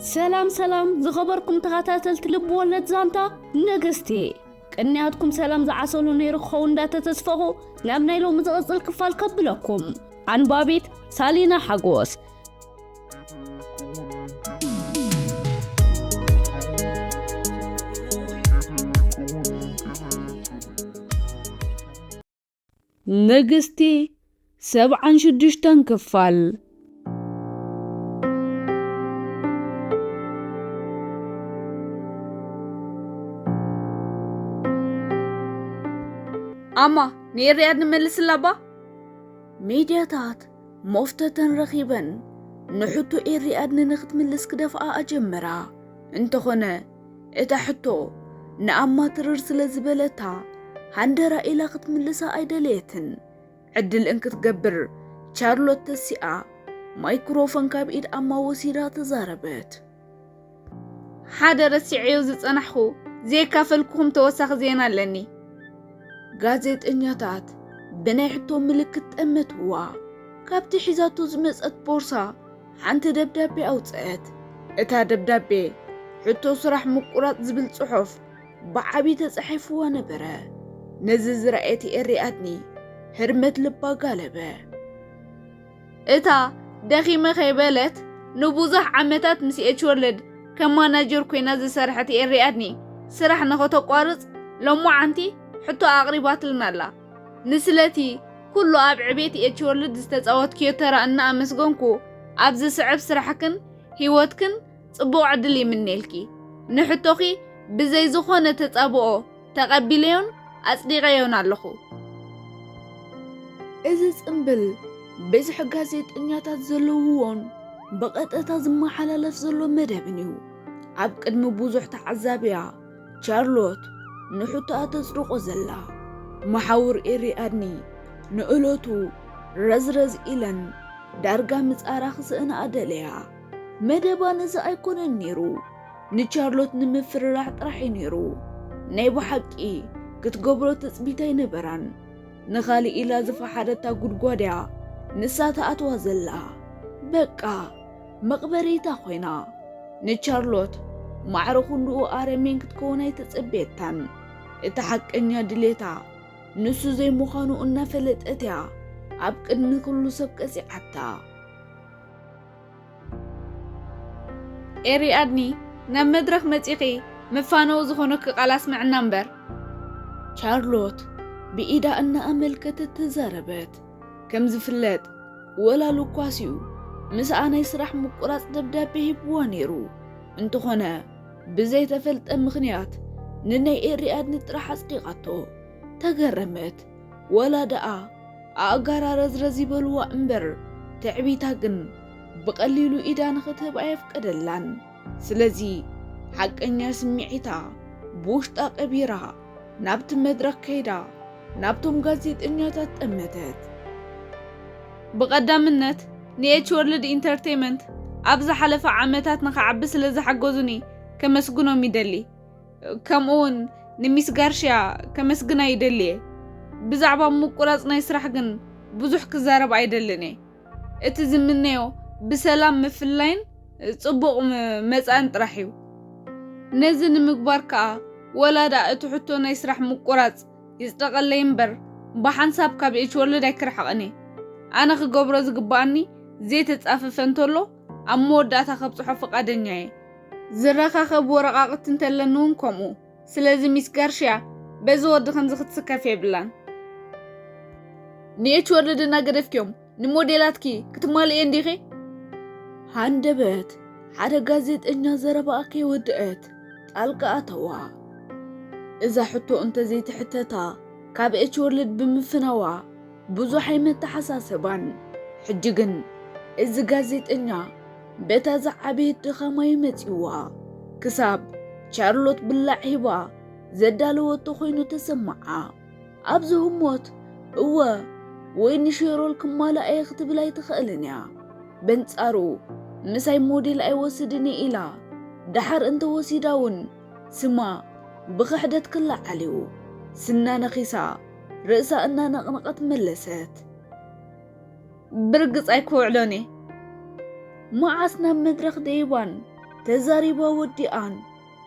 ሰላም ሰላም ዝኸበርኩም ተኸታተልቲ ልብ ወለድ ዛንታ ንግስቲ፣ ቅንያትኩም ሰላም ዝዓሰሉ ነይሩ ክኸውን እንዳተተስፈኹ ናብ ናይ ሎሚ ዝቕጽል ክፋል ከብለኩም። ኣንባቢት ሳሊና ሓጎስ። ንግስቲ ሰብዓን ሽዱሽተን ክፋል። ኣማ ንኤርያድ ንመልስላ ባ። ሜድያታት መፍተተን ረኺበን ንሕቶ ኤርያድ ንንክትምልስ ክደፍኣ ኣጀመራ። እንተኾነ እታ ሕቶ ንኣማ ትርር ስለ ዝበለታ ሃንደራ ኢላ ክትምልሳ ኣይደለየትን። ዕድል እንክትገብር ቻርሎት ተሲኣ ማይክሮፎን ካብ ኢድ ኣማ ወሲዳ ተዛረበት። ሓደ ረሲዐዮ ዝጸናሕኩ ዘየካፈልኩኹም ተወሳኺ ዜና ኣለኒ። ጋዜጠኛታት ብናይ ሕቶ ምልክት ጠመትዋ። ካብቲ ሒዛቶ ዝመጸት ቦርሳ ሓንቲ ደብዳቤ ኣውጽአት። እታ ደብዳቤ ሕቶ ስራሕ ምቁራጽ ዝብል ጽሑፍ ብዓቢ ተጻሒፍዋ ነበረ። ነዚ ዝረኣየት ኤሪኣድኒ ህርመት ልባ ጋለበ። እታ ደኺመ ከይበለት ንብዙሕ ዓመታት ምስ ኤች ወርልድ ከም ማናጀር ኮይና ዝሰርሐት ኤሪኣድኒ ስራሕ ንኸተቋርጽ ሎማዓንቲ ሕቶ ኣቕሪባትልና ኣላ። ንስለቲ ኩሉ ኣብ ዕቤት ኤች ወርልድ ዝተጻወትክዮ ተራ እናኣመስገንኩ፣ ኣብ ዝስዕብ ስራሕክን ህይወትክን ጽቡቕ ዕድል ይምነየልኪ። ንሕቶኺ ብዘይ ዝኾነ ተጻብኦ ተቐቢለዮን ኣጽዲቐዮን ኣለኹ። እዚ ጽምብል ብዝሒ ጋዜጠኛታት ዘለውዎን ብቐጥታ ዝመሓላለፍ ዘሎ መደብን እዩ። ኣብ ቅድሚ ብዙሕ ተዓዛብያ ቻርሎት ንሕቶኣ ተጽድቖ ዘላ። መሓውር ኤሪኣድኒ ንእለቱ ረዝረዝ ኢለን ዳርጋ ምጻራ ክስእንኣ ደለያ። መደባ ነዚ ኣይኮነን ነይሩ። ንቻርሎት ንምፍርራሕ ጥራሕ እዩ ነይሩ። ናይ ብሓቂ ክትገብሮ ትጽቢት ኣይነበራን። ንኻልእ ኢላ ዝፈሓረታ ጉድጓድ እያ ንሳ ትኣትዋ ዘላ። በቃ መቕበሪታ ኮይና። ንቻርሎት ማዕረ ክንድኡ ኣረሜን ክትከውን ኣይተጸበየታን። እቲ ሓቀኛ ድሌታ ንሱ ዘይምዃኑ እናፈለጠት እያ ኣብ ቅድሚ ኩሉ ሰብ ቀጺዓታ። ኤሪኣድኒ፣ ናብ መድረኽ መጺኺ መፋነዊ ዝኾነኪ ቃል ኣስምዕና እምበር። ቻርሎት ብኢዳ እናኣመልከተት ተዛረበት። ከም ዝፍለጥ፣ ወላ ሉኳስ እዩ ምስኣ ናይ ስራሕ ምቁራጽ ደብዳቤ ሂብዋ ነይሩ። እንተኾነ፣ ብዘይተፈልጠ ምኽንያት ንናይ ኤሪኣድኒ ጥራሕ ኣጽዲቓቶ። ተገረመት። ወላ ደኣ ኣእጋራ ረዝረዝ ይበልዋ እምበር፣ ትዕቢታ ግን ብቐሊሉ ኢዳ ንኽትህብ ኣየፍቀደላን። ስለዚ፣ ሓቀኛ ስምዒታ ብውሽጣ ቀቢራ፣ ናብቲ መድረኽ ከይዳ፣ ናብቶም ጋዜጠኛታት ጠመተት። ብቐዳምነት፣ ንኤች ወርልድ ኢንተርቴይመንት ኣብ ዝሓለፈ ዓመታት ንኽዓቢ ስለ ዝሓገዙኒ ከመስግኖም ይደሊ። ከምኡውን ንሚስ ጋርሽያ ከመስግና ይደሊ እየ። ብዛዕባ ምቁራጽ ናይ ስራሕ ግን ብዙሕ ክዛረብ ኣይደልን እየ። እቲ ዝምነዮ ብሰላም ምፍላይን ጽቡቕ ም-፣ መጻእን ጥራሕ እዩ። ነዚ ንምግባር ከኣ ወላ ደኣ እቲ ሕቶ ናይ ስራሕ ምቁራጽ ይጽደቐለይ እምበር፣ ብሓንሳብ ካብ ኤች ወርልድ ኣይክርሕቕን እየ። ኣነ ክገብሮ ዝግብኣኒ ዘይተጻፈፈ እንተሎ፣ ኣብ መወዳእታ ከብጽሖ ፍቓደኛ እየ። ዝረኻኸብ ወረቓቕቲ እንተለኒ እውን ከምኡ። ስለዚ ሚስ ጋርሽያ፣ በዚ ወዲ ከምዚ ክትስከፍ የብላን። ንኤች ወርልድ እናገደፍክዮም ንሞዴላትኪ ክትማልእየን ዲኺ? ሃንደበት ሓደ ጋዜጠኛ ዘረባኣ ከይወደአት ጣልቃ ኣተዋ። እዛ ሕቶ እንተዘይትሕተታ ካብ ኤች ወርልድ ብምፍናዋ ብዙሕ ኣይመተሓሳሰባን። ሕጂ ግን እዚ ጋዜጠኛ በታ ዝዓበየት ድኻማ እዩ መጺዋ። ክሳብ ቻርሎት ብላዕ ሂባ ዘዳለወቶ ኮይኑ ተሰምዓ። ኣብዚ ህሞት፣ እወ፣ ወይ ንሼሮል ክማላእ እየ ክትብል ኣይትኽእልን እያ። በንጻሩ፣ ምሳይ ሞዴል ኣይወስድን እየ ኢላ፣ ደሓር እንተወሲዳ እውን፣ ስማ ብኽሕደት ክለዓል እዩ። ስና ነኺሳ፣ ርእሳ እናነቕነቐት መለሰት። ብርግጽ ኣይክውዕሎን እየ። መዓስ ናብ መድረኽ ደይባን ተዛሪባ ወዲኣን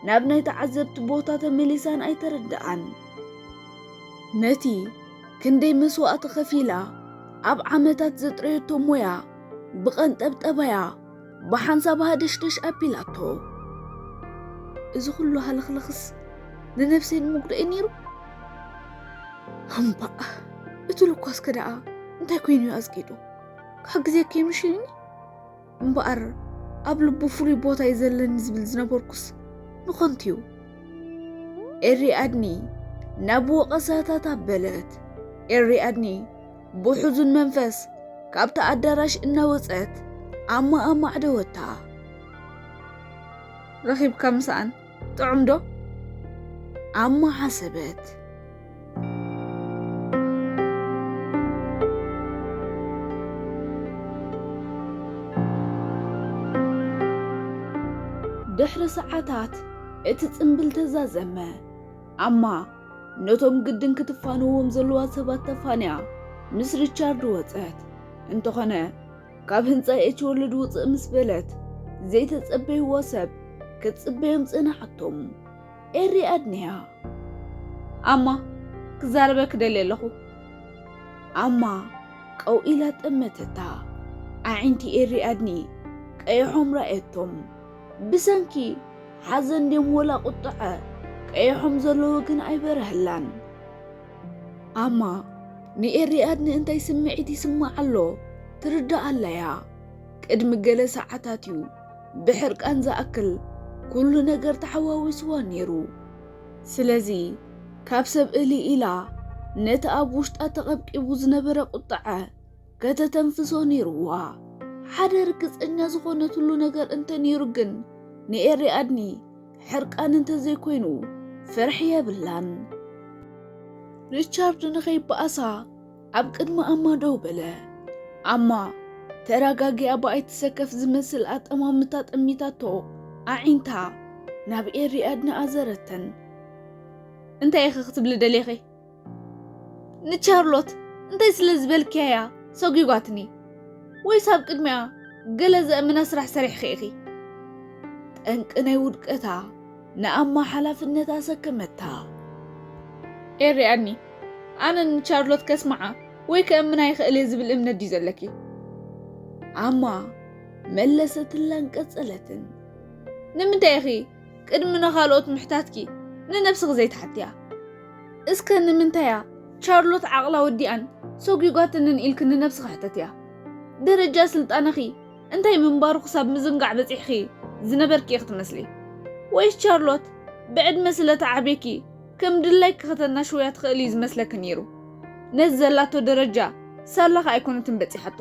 ናብ ናይ ተዓዘብቲ ቦታ ተመሊሳን ኣይተረድኣን። ነቲ ክንደይ መስዋእቲ ከፊላ ኣብ ዓመታት ዘጥረየቶ ሞያ ብቐንጠብጠባያ ብሓንሳብ ሃደሽደሽ ኣቢላቶ። እዚ ኩሉ ሃለኽለኽስ ንነብሰይ ንምጉዳእ ነይሩ። እምባእ፣ እቲ ልኳስከ ደኣ እንታይ ኮይኑ እዩ ኣዝጊዱ? ክሕግዘኪ ይምሽልኒ? እምበኣር ኣብ ልቡ ፍሉይ ቦታ እዩ ዘለኒ ዝብል ዝነበርኩስ ንኸንቱ እዩ። ኤሪ ኣድኒ ናብ ወቐሳታት ኣበለት። ኤሪ ኣድኒ ብሕዙን መንፈስ ካብታ ኣዳራሽ እናወጸት ኣማ ኣማ ዓደወታ። ረኺብካ ምሳኣን ጥዑም ዶ? ኣማ ሓሰበት። ድሕሪ ሰዓታት እቲ ጽምብል ተዛዘመ። ኣማ ነቶም ግድን ክትፋንዎም ዘለዋ ሰባት ተፋንያ ምስ ሪቻርድ ወጸት። እንተኾነ ካብ ህንጻ ኤች ወርልድ ውጽእ ምስ በለት ዘይተጸበይዎ ሰብ ክትጽበዮም ጽንሓቶም። ኤሪ ኣድንያ። ኣማ፣ ክዛረበኪ ደልየ ኣለኹ። ኣማ ቀው ኢላ ጠመተታ። ኣዒንቲ ኤሪ ኣድኒ ቀይሖም ረኣየቶም። ብሰንኪ ሓዘን ድዮም ወላ ቁጥዐ ቀይሖም ዘለዉ ግን ኣይበረህላን። ኣማ ንኤሪ ኣድኒ እንታይ ስምዒት ይስማዕ ኣሎ ትርዳእ ኣላ እያ። ቅድሚ ገለ ሰዓታት እዩ ብሕርቃን ዝኣክል ኩሉ ነገር ተሓዋዊስዋ ነይሩ። ስለዚ ካብ ሰብ እልይ ኢላ ነቲ ኣብ ውሽጣ ተቐብቂቡ ዝነበረ ቁጥዐ ከተተንፍሶ ነይርዋ። ሓደ ርግጸኛ ዝኾነትሉ ነገር እንተነይሩ ግን ንኤሪ ኣድኒ ሕርቃን እንተዘይኮይኑ ፍርሒ የብላን። ሪቻርድ ንኸይበኣሳ ኣብ ቅድሚ ኣማ ደው በለ። ኣማ ተረጋጊኣ ብኣይትሰከፍ ዝመስል ኣጠማምታ ጠሚታቶ ኣዒንታ ናብ ኤሪ ኣድኒ ኣዘረተን። እንታይ ኢኺ ክትብሊ ደሊኺ? ንቻርሎት እንታይ ስለ ዝበልክያ እያ ሰጒጓትኒ? ወይስ ኣብ ቅድሚኣ ገለ ዘእምና ስራሕ ሰሪሕኺ ኢኺ? ጠንቂ ናይ ውድቀታ ንኣማ ሓላፍነት ኣሰከመታ። ኤሪ ኣድኒ፣ ኣነ ንቻርሎት ከስምዓ ወይ ከእምና ይኽእል እየ ዝብል እምነት ድዩ ዘለኪ? ኣማ መለሰትላን ቀጸለትን። ንምንታይ ኢኺ ቅድሚ ንኻልኦት ምሕታትኪ ንነብስኺ ዘይትሓትያ? እስከ ንምንታያ ቻርሎት ዓቕላ ወዲኣን ሰጒጓትንን ኢልኪ ንነብስኺ ሕተትያ። ደረጃ ስልጣንኺ እንታይ ምንባሩ ክሳብ ምዝንጋዕ በጺሕኺ ዝነበርኪ ኢኺ ትመስሊ። ወይስ ቻርሎት ብዕድመ ስለ ተዓብየኪ ከም ድላይኪ ከተናሽውያ ትኽእሊ እዩ ዝመስለኪ ነይሩ? ነዚ ዘላቶ ደረጃ ሳላ ከኣ ኣይኮነትን በጺሓቶ።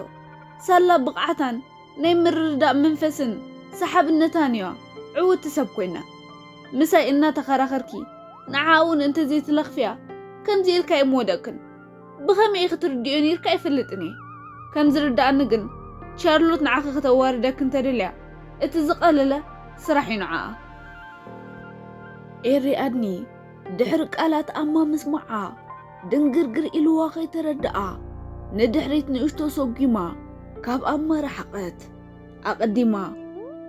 ሳላ ብቕዓታን ናይ ምርድዳእ መንፈስን ሰሓብነታን እያ ዕውቲ ሰብ ኮይና። ምሳይ እናተኸራኸርኪ ንዓኣ እውን እንተዘይትለኽፍያ ከምዚ ኢልካ ኣይምወደቅክን። ብኸመይ ክትርድዮ ነይርካ ኣይፈልጥን እየ። ከም ዝርድኣኒ ግን ቻርሎት ንዓኺ ከተዋርደኪ እንተደልያ እቲ ዝቐለለ ስራሕ እዩ ንዓኣ። ኤሪ ኣድኒ ድሕሪ ቃላት ኣማ ምስማዓ ድንግርግር ኢልዋ ከይተረድኣ ንድሕሪት ንእሽቶ ሰጒማ ካብ ኣማ ረሓቐት። ኣቐዲማ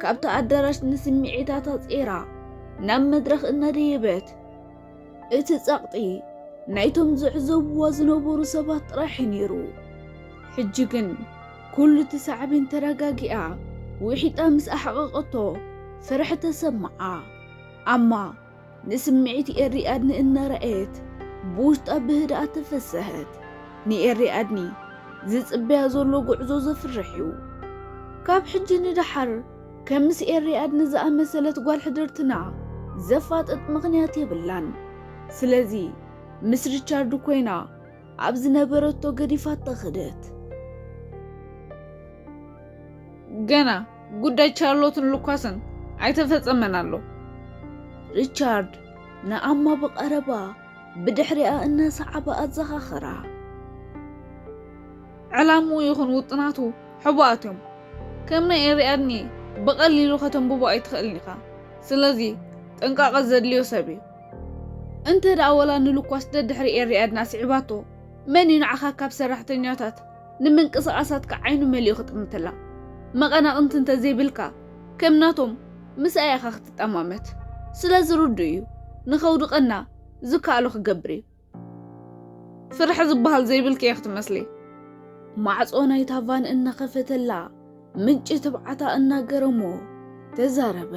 ካብቲ ኣዳራሽ ንስምዒታታ ጼራ ናብ መድረኽ እናደየበት እቲ ጸቕጢ ናይቶም ዝዕዘብዋ ዝነበሩ ሰባት ጥራሕ እዩ ነይሩ። ሕጂ ግን ኩሉ እቲ ሳዕቤን ተረጋጊኣ ውሒጣ ምስ ኣሕቐቐቶ ፍርሒ ተሰምዓ። ኣማ ንስምዒት ኤሪ ኣድኒ እናረኣየት ብውሽጣ ብህድኣት ተፈሰሀት። ንኤሪ ኣድኒ ዝጽበያ ዘሎ ጉዕዞ ዘፍርሕ እዩ። ካብ ሕጂ ንደሓር ከም ምስ ኤሪ ኣድኒ ዝኣመሰለት ጓል ሕድርትና ዘፋጥጥ ምኽንያት የብላን። ስለዚ ምስ ሪቻርድ ኮይና ኣብ ዝነበረቶ ገዲፋቶ ከደት። ገና ጉዳይ ቻርሎትን ሉካስን ኣይተፈጸመን ኣሎ። ሪቻርድ ንኣማ ብቐረባ ብድሕሪኣ እናሰዓበ ኣዘኻኸራ። ዕላምኡ ይኹን ውጥናቱ ሕቡኣት እዮም። ከም ናይ ኤሪ ኣድኒ ብቐሊሉ ከተንብቦ ኣይትኽእልን ኢኻ። ስለዚ ጥንቃቐ ዘድልዮ ሰብ እዩ። እንተ ደኣ ወላ ንሉኳስ ደድሕሪ ኤሪ ኣድኒ ኣስዒባቶ፣ መን እዩ ንዓኻ ካብ ሰራሕተኛታት ንምንቅስቓሳትካ ዓይኑ መሊኡ ክጥምተላ? መቐናቕንቲ እንተ ዘይብልካ፣ ከም ናቶም ምስኣ ኢኻ ክትጠማመት። ስለዚ ርዱእ እዩ፣ ንኸውድቐና ዝከኣሎ ክገብር እዩ። ፍርሒ ዝበሃል ዘይብልኪ እየ ክትመስሊ። ማዕጾ ናይታ ቫን እናኸፈተላ፣ ምንጪ ትብዓታ እናገረሞ ተዛረበ።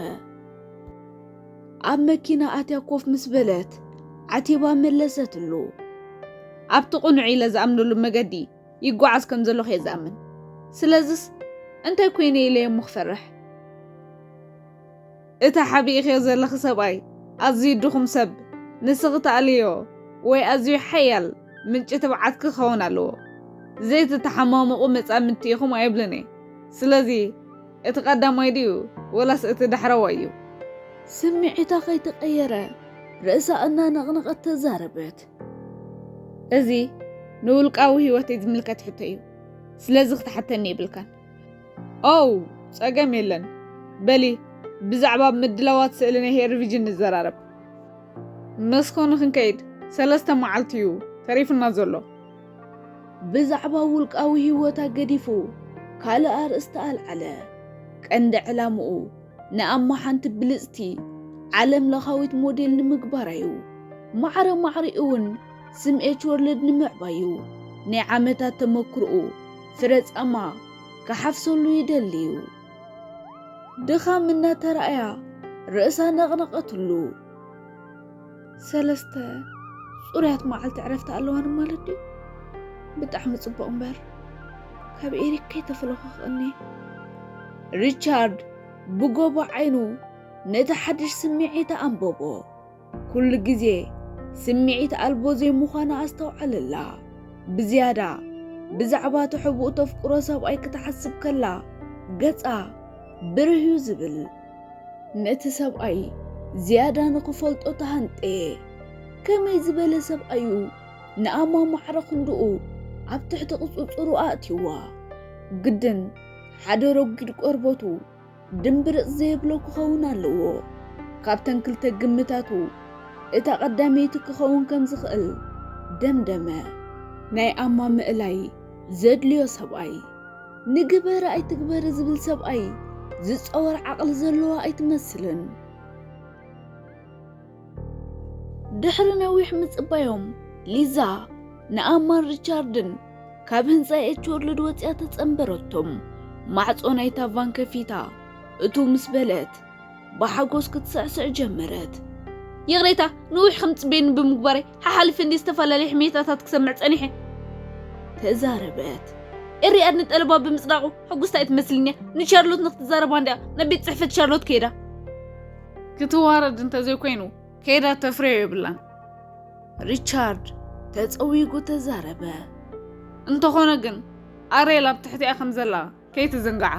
ኣብ መኪና ኣትያ ኮፍ ምስ በለት፣ ዓቲባ መለሰትሉ። ኣብቲ ቅኑዕ ኢለ ዝኣምነሉ መገዲ ይጓዓዝ ከም ዘለኹ እየ ዝኣምን። ስለዝስ እንታይ ኮይነ ኢለ እየ እሞ ክፈርሕ? እቲ ሓቢእኽዮ ዘለኺ ሰብኣይ ኣዝዩ ድኹም ሰብ፣ ንስኺ ትኣልዮ ወይ ኣዝዩ ሓያል ምንጪ ትብዓትኪ ክኸውን ኣለዎ። ዘይትተሓማመቑ መጻምድቲ ኢኹም ኣይብልን እየ። ስለዚ እቲ ቀዳማይ ድዩ ወላስ እቲ ዳሕረዋይ እዩ? ስምዒታ ከይተቐየረ ርእሳ እናነቕነቐት ተዛረበት። እዚ ንውልቃዊ ህይወተይ ዝምልከት ሕቶ እዩ። ስለዚ ክትሓተኒ የብልካን። ኦው፣ ጸገም የለን። በሊ፣ ብዛዕባ ምድላዋት ስእሊ ናይ ሄር ቪዥን ንዘራረብ። መስኮኑ ክንከይድ ሰለስተ መዓልቲ እዩ ተሪፉና ዘሎ። ብዛዕባ ውልቃዊ ህይወታ ገዲፉ ካልእ ኣርእስቲ ኣልዓለ። ቀንዲ ዕላምኡ ንኣማ ሓንቲ ብልጽቲ ዓለም ለኻዊት ሞዴል ንምግባራ እዩ። ማዕረ ማዕሪኡ እውን ስም ኤች ወርልድ ንምዕባዩ ናይ ዓመታት ተመክሮኡ ፍረ ጻማ ክሓፍሰሉ ይደሊ እዩ። ድኻም እናተራእያ ርእሳ ነቕነቐትሉ። ሰለስተ ጽሩያት መዓልቲ ዕረፍቲ ኣለዋኒ ማለት ድዩ? ብጣዕሚ ጽቡቕ እምበር፣ ካብ ኤሪክ ከይተፈለኹኽኒ። ሪቻርድ ብጎቦ ዓይኑ ነቲ ሓድሽ ስምዒታ ኣንበቦ። ኩሉ ግዜ ስምዒት ኣልቦ ዘይምዃና ኣስተውዓለላ። ብዝያዳ ብዛዕባ እቲ ሕቡእ ተፍቅሮ ሰብኣይ ክትሓስብ ከላ ገጻ ብርህ እዩ ዝብል። ነቲ ሰብኣይ ዝያዳ ንኽፈልጦ ተሃንጠየ። ከመይ ዝበለ ሰብኣይ እዩ ንኣማ ማዕረ ክንድኡ ኣብ ትሕቲ ቁጽጽሩ ኣእትይዋ? ግድን ሓደ ረጒድ ቆርበቱ ድምብርጽ ዘየብሎ ክኸውን ኣለዎ። ካብተን ክልተ ግምታቱ እታ ቀዳመይቲ ክኸውን ከም ዝኽእል ደምደመ። ናይ ኣማ ምእላይ ዘድልዮ ሰብኣይ፣ ንግበሪ ኣይትግበሪ ዝብል ሰብኣይ ዝጸወር ዓቕሊ ዘለዋ ኣይትመስልን። ድሕሪ ነዊሕ ምጽባዮም፣ ሊዛ ንኣማን ሪቻርድን ካብ ህንጻ ኤች ወርልድ ወጺኣ ተጸንበረቶም። ማዕጾ ናይታ ቫን ከፊታ እቱ ምስ በለት፣ ብሓጎስ ክትስዕስዕ ጀመረት። ይቕሬታ፣ ነዊሕ ከም ጽበየኒ ብምግባረይ፣ ሓሓሊፈ እንድየ ዝተፈላለየ ሕሜታታት ክሰምዕ ጸኒሐ። ተዛረበት። ኤሪኣድ ንጠለባ ብምጽዳቑ ሕጉስቲ ኣይትመስልን እያ። ንቻርሎት ንክትዛረባ እንድያ ናብ ቤት ጽሕፈት ቻርሎት ከይዳ። ክትዋረድ እንተዘይኮይኑ፣ ከይዳ ተፍርዮ የብላን። ሪቻርድ ተጸዊጉ ተዛረበ። እንተኾነ ግን፣ ኣሬል ኣብ ትሕቲኣ ከም ዘላ ከይትዝንግዓ።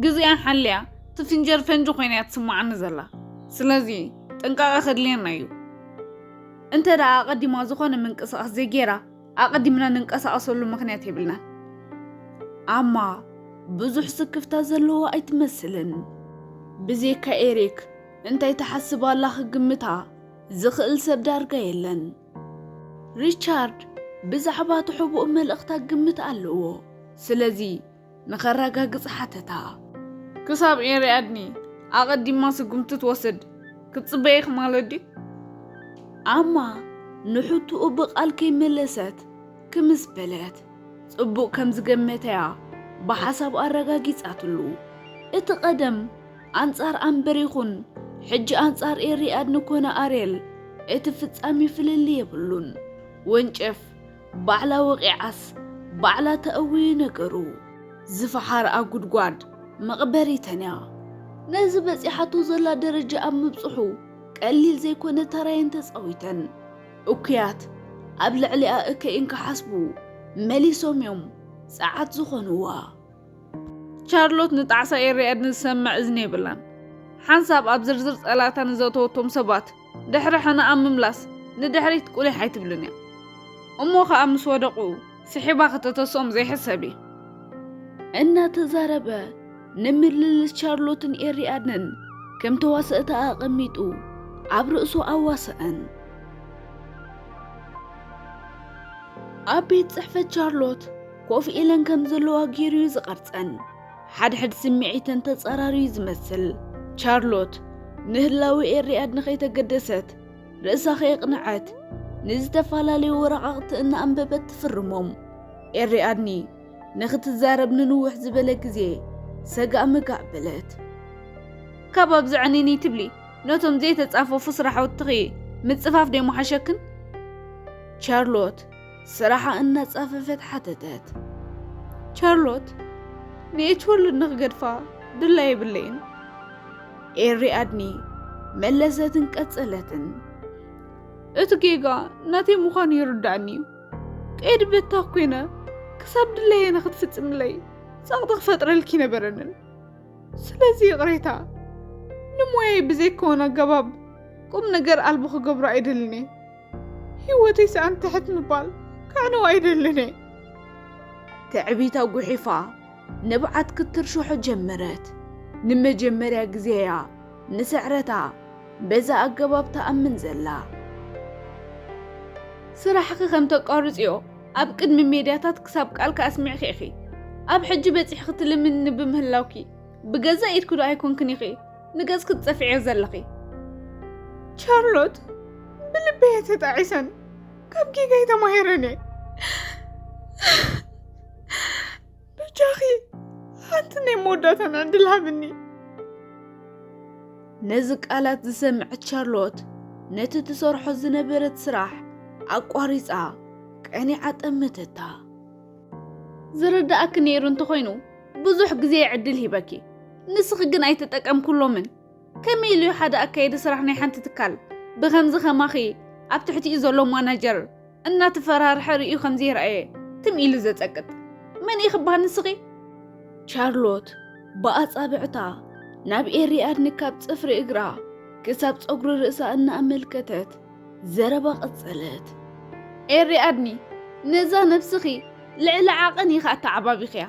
ግዜኣ ሓልያ ትፍንጀር ፈንጂ ኮይና እያ ትስምዓኒ ዘላ። ስለዚ ጥንቃቐ ከድልየና እዩ። እንተ ደኣ ኣቐዲማ ዝኾነ ምንቅስቓስ ዘይጌራ፣ ኣቐዲምና ንንቀሳቐሰሉ ምኽንያት የብልናን። ኣማ ብዙሕ ስክፍታ ዘለዋ ኣይትመስልን። ብዘይካ ኤሪክ እንታይ ትሓስብ ኣላ ክግምታ ዝኽእል ሰብ ዳርጋ የለን። ሪቻርድ ብዛዕባ እቲ ሕቡእ መልእኽታ ግምት ኣለዎ። ስለዚ ንኸረጋግጽ ሓተታ። ክሳብ ኤሪኣድኒ ኣቐዲማ ስጉምቲ ትወስድ ክትጽበ ኢኺ ማለት ድዩ? ኣማ ንሕቶኡ ብቓል ከይመለሰት ክምስ በለት። ጽቡቕ ከም ዝገመተያ ብሓሳብ ኣረጋጊጻትሉ። እቲ ቀደም ኣንጻር ኣምበር ይኹን፣ ሕጂ ኣንጻር ኤሪኣድኒ ኮነ ኣሬል፣ እቲ ፍጻሜ ፍልልይ የብሉን። ወንጨፍ ባዕላ ወቒዓስ ባዕላ ተእውዩ ነገሩ። ዝፈሓርኣ ጉድጓድ መቕበሪተን እያ። ነዚ በጺሓቶ ዘላ ደረጃ ኣብ ምብጽሑ ቀሊል ዘይኮነ ተራየን ተጻዊተን። እኩያት ኣብ ልዕሊኣ እከይን ክሓስቡ መሊሶም እዮም ጸዓት ዝኾንዋ። ቻርሎት ንጣዕሳ ኤሪኣድኒ ዝሰምዕ እዝኒ የብላን። ሓንሳብ ኣብ ዝርዝር ጸላእታ ንዘእተወቶም ሰባት ድሕሪ ሕነኣ ምምላስ ንድሕሪት ቁሊሕ ኣይትብልን እያ። እሞ ኸኣ ምስ ወደቑ ስሒባ ከተተስኦም ዘይሕሰብ እዩ። እናተዛረበ ንምልልስ ቻርሎትን ኤሪኣድንን ከም ተዋሰእታ ኣቐሚጡ ኣብ ርእሱ ኣዋሰኣን። ኣብ ቤት ጽሕፈት ቻርሎት ኮፍ ኢለን ከም ዘለዋ ገይሩ እዩ ዝቐርጸን። ሓድሕድ ስምዒተን ተጻራሪ እዩ ዝመስል። ቻርሎት ንህላዊ ኤሪኣድ ንኸይተገደሰት ርእሳ ከየቕንዐት ንዝተፈላለዩ ወረቓቕቲ እናኣንበበት ትፍርሞም። ኤሪኣድኒ ንኽትዛረብ ንንውሕ ዝበለ ግዜ ሰጋእ መጋእ በለት። ካብ ኣብዚ ዕንይንይ ትብሊ፣ ነቶም ዘይተጻፈፉ ስራሕውትኺ ምጽፋፍ ዶ ይመሓሸክን? ቻርሎት ስራሓ እናጻፈፈት ሓተተት። ቻርሎት ንኤች ወርልድ ንኽገድፋ ድላይ የብለይን። ኤሪኣድኒ መለሰትን ቀጸለትን። እቲ ጌጋ ናተይ ምዃኑ ይርዳእኒ እዩ። ቀይዲ በታ ኮይነ ክሳብ ድለየ ንኽትፍጽምለይ ጸቕጢ ክፈጥረልኪ ነበረንን። ስለዚ ይቕሬታ፣ ንሞያይ ብዘይከውን ኣገባብ ቁም ነገር ኣልቦ ክገብሮ ኣይደልን እየ። ህይወተይ ሰኣን ትሕት ምባል ከዕንዋ ኣይደልን እየ። ትዕቢታ ጉሒፋ ንብዓት ክትርሽሖ ጀመረት። ንመጀመርያ ግዜያ ንስዕረታ በዛ ኣገባብ ትኣምን ዘላ። ስራሕኺ ከም ተቋርጽዮ ኣብ ቅድሚ ሜድያታት ክሳብ ቃልካ ኣስሚዕኪ ኢኺ። ኣብ ሕጂ በጺሕኺ ትልምኒ ብምህላውኪ ብገዛእ ኢድኪ ዶ ኣይኮንክን ኢኺ ንገጽኪ ትጸፍዕዮ ዘለኺ? ቻርሎት፣ ብልበይ እየ ተጣዒሰን፣ ካብ ጌጋይ ተማሂረን እየ። በጃኺ ሓንቲ ናይ መወዳእታን ዕድል ሃብኒ። ነዚ ቃላት ዝሰምዐት ቻርሎት ነቲ ትሰርሖ ዝነበረት ስራሕ ኣቋሪጻ ቀኒዓ ጠመተታ። ዝርዳእኪ ነይሩ እንተኾይኑ ብዙሕ ግዜ ዕድል ሂበኪ፣ ንስኺ ግን ኣይተጠቀምኩሎምን። ከመይ ኢሉ እዩ ሓደ ኣካየዲ ስራሕ ናይ ሓንቲ ትካል ብኸምዚ ከማኺ ኣብ ትሕቲኡ ዘሎ ማናጀር እናተፈራርሐ ርእዩ ከም ዘይረኣየ ትም ኢሉ ዘጸቅጥ? መን ኢኺ በሃል ንስኺ? ቻርሎት ብኣጻብዕታ ናብ ኤሪኣድኒ ካብ ጽፍሪ እግራ ክሳብ ጸጉሪ ርእሳ እናኣመልከተት ዘረባ ቀጸለት። ኤሪኣድኒ፣ ነዛ ነብስኺ ልዕሊ ዓቐን ኢኻ ኣተዓባቢኽያ።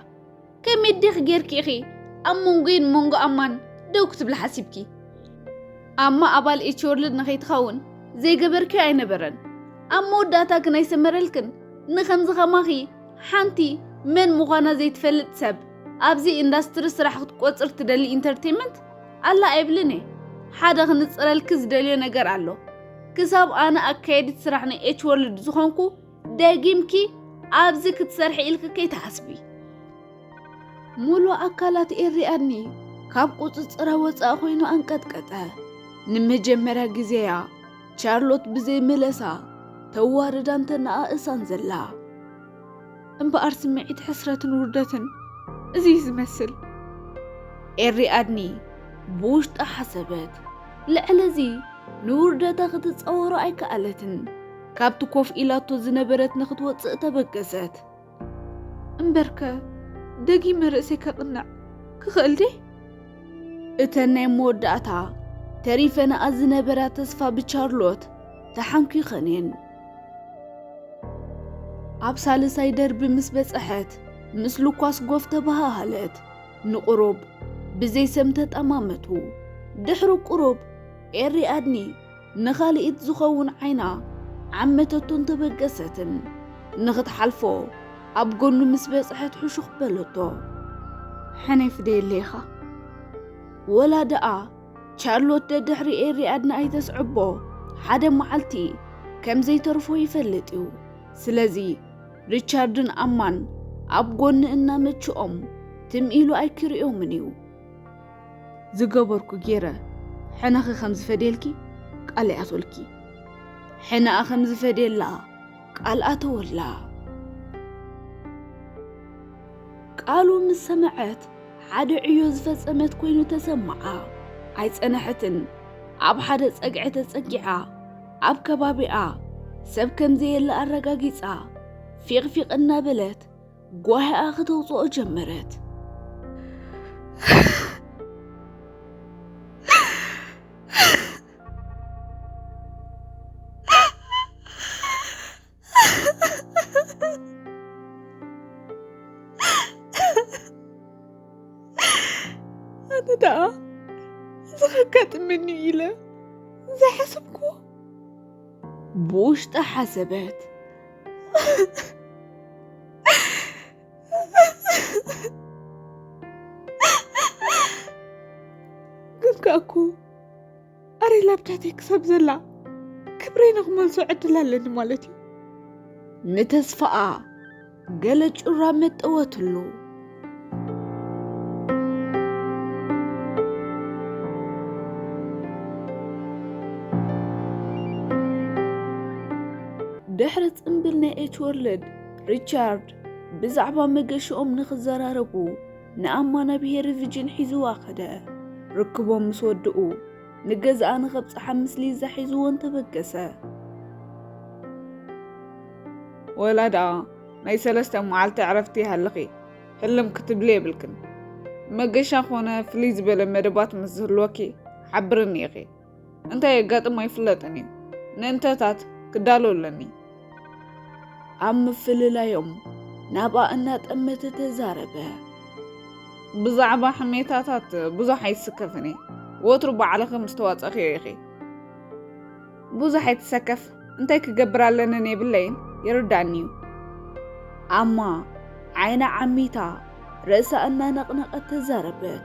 ከመይ ዲኺ ጌርኪ ኢኺ ኣብ መንጎይን መንጎ ኣማን ደው ክትብሊ ሓሲብኪ? ኣማ ኣባል ኤች ወርልድ ንኸይትኸውን ዘይገበርክዮ ኣይነበረን። ኣብ መወዳእታ ግን ኣይሰመረልክን። ንኸምዚ ኸማኺ ሓንቲ መን ምዃና ዘይትፈልጥ ሰብ ኣብዚ ኢንዳስትሪ ስራሕ ክትቆጽር ትደሊ ኢንተርቴይንመንት ኣላ ኣይብልን እየ። ሓደ ክንጽረልኪ ዝደልዮ ነገር ኣሎ። ክሳብ ኣነ ኣካየዲት ስራሕ ናይ ኤች ወርልድ ዝኾንኩ ደጊምኪ ኣብዚ ክትሰርሒ ኢልኪ ከይትሓስቢ። ሙሉእ ኣካላት ኤሪኣድኒ ካብ ቁጽጽራ ወጻኢ ኮይኑ ኣንቀጥቀጠ። ንመጀመርያ ግዜያ ቻርሎት ብዘይ መለሳ ተዋርዳን ተነኣእሳን ዘላ። እምበኣር ስምዒት ሕስረትን ውርደትን እዚ እዩ ዝመስል። ኤሪኣድኒ ብውሽጣ ሓሰበት። ልዕሊ እዚ ንውርደታ ክትጻወሮ ኣይከኣለትን። ካብቲ ኮፍ ኢላቶ ዝነበረት ንኽትወጽእ ተበገሰት። እምበርከ ደጊመ ርእሰይ ከቕንዕ ክኽእል ድየ? እተን ናይ መወዳእታ ተሪፈንኣ ዝነበራ ተስፋ ብቻርሎት ተሓንኲኸን እየን። ኣብ ሳልሳይ ደርቢ ምስ በጸሐት፣ ምስ ሉኳስ ጎፍ ተበሃሃለት። ንቁሩብ ብዘይ ሰም ተጠማመቱ። ድሕሪ ቁሩብ ኤሪኣድኒ ንኻልኢት ዝኸውን ዓይና ዓመተቶን ተበገሰትን። ንኽትሓልፎ ኣብ ጎኑ ምስ በጽሐት ሕሹኽ በለቶ። ሕኔፍ ደየለ ኢኻ። ወላ ደኣ ቻርሎት ደድሕሪ ኤሪኣድኒ ኣይተስዕቦ፣ ሓደ መዓልቲ ከም ዘይተርፎ ይፈልጥ እዩ። ስለዚ ሪቻርድን ኣማን ኣብ ጎኒ እናመችኦም ትም ኢሉ ኣይክርእዮምን እዩ። ዝገበርኩ ገይረ ሕነኺ ከም ዝፈድየልኪ ቃል ይኣትወልኪ። ሕነኣ ከም ዝፈድየላ ቃል ኣተወላ። ቃሉ ምስ ሰምዐት ሓደ ዕዮ ዝፈጸመት ኮይኑ ተሰምዓ። ኣይጸነሐትን። ኣብ ሓደ ጸግዒ ተጸጊዓ ኣብ ከባቢኣ ሰብ ከም ዘየለ ኣረጋጊጻ ፊቕፊቕ እናበለት ጓሂኣ ከተውጽኦ ጀመረት። ኣነ ደኣ እዚ ከጋጥመኒ ኢለ ዝሓሰብኩዎ ብውሽጣ ሓሰበት። ግን ከእኮ ኣሬላ ብታተይ ክሳብ ዘላ ክብረይ ንክመልሶ ዕድል ኣለኒ ማለት እዩ። ንተስፋኣ ገለ ጩራ መጠወትሉ። ድሕሪ ጽምብል ናይ ኤች ወርልድ፣ ሪቻርድ ብዛዕባ መገሽኦም ንኽዘራረቡ ንኣማ ናብ ሄሪ ቪጅን ሒዝዋ ኸደ። ርክቦም ምስ ወድኡ፣ ንገዛኣ ንኸብጽሓ ምስ ሊዛ ሒዝወን ተበገሰ። ወላ ደኣ ናይ ሰለስተ መዓልቲ ዕረፍቲ ይሃልኺ፣ ህልም ክትብሊ የብልክን። መገሻ ኾነ ፍልይ ዝበለ መደባት ምስ ዝህልወኪ ሓብርኒ ኢኺ። እንታይ የጋጥም ኣይፍለጥን እዩ። ንእንተታት ክዳሎ ኣለኒ። ኣብ ምፍልላዮም ናብኣ እናጠመተ ተዛረበ። ብዛዕባ ሕሜታታት ብዙሕ ኣይስከፍን እየ። ወትሩ ባዕልኺ ምስ ተዋጸእኽዮ ኢኺ። ብዙሕ ኣይትሰከፍ፣ እንታይ ክገብር ኣለንን የብለይን፣ ይርዳእኒ እዩ። ኣማ ዓይና ዓሚታ ርእሳ እናነቕነቐት ተዛረበት።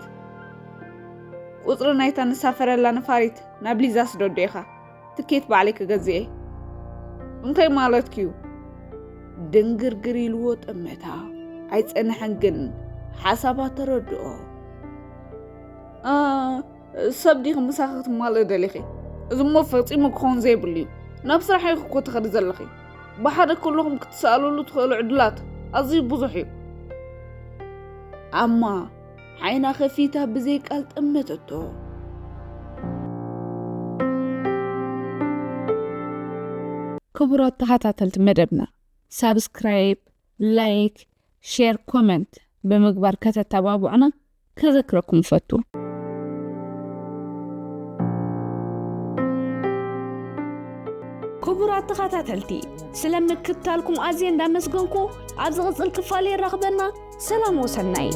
ቁጽሪ ናይታ ንሳፈረላ ነፋሪት ናብ ሊዛ ስደዶ ኢኻ። ትኬት ባዕለይ ክገዝእ እየ። እንታይ ማለትኪ እዩ? ድንግርግር ኢልዎ ጠመታ። ኣይጸንሐን ግን ሓሳባ ተረድኦ። ኣ፣ ሰብ ዲኺ ምሳኺ ክትማልኢ ደሊኺ? እዚ እሞ ፈጺሙ ክኸውን ዘይብሉ እዩ። ናብ ስራሕ ኢኺ እኮ ትኸዲ ዘለኺ። ብሓደ ከለኹም ክትሰኣልሉ ትኽእሉ ዕድላት ኣዝዩ ብዙሕ እዩ። ኣማ ዓይና ከፊታ ብዘይ ቃል ጠመተቶ። ክቡራት ተኸታተልቲ መደብና፣ ሳብስክራይብ፣ ላይክ፣ ሼር፣ ኮመንት ብምግባር ከተተባብዑና ከዘክረኩም እፈቱ። ክቡራት ተኸታተልቲ፣ ስለ ምክትታልኩም ኣዝየ እንዳመስገንኩ፣ ኣብ ዝቕጽል ክፋል የራኽበና። ሰላም ወሰናይ።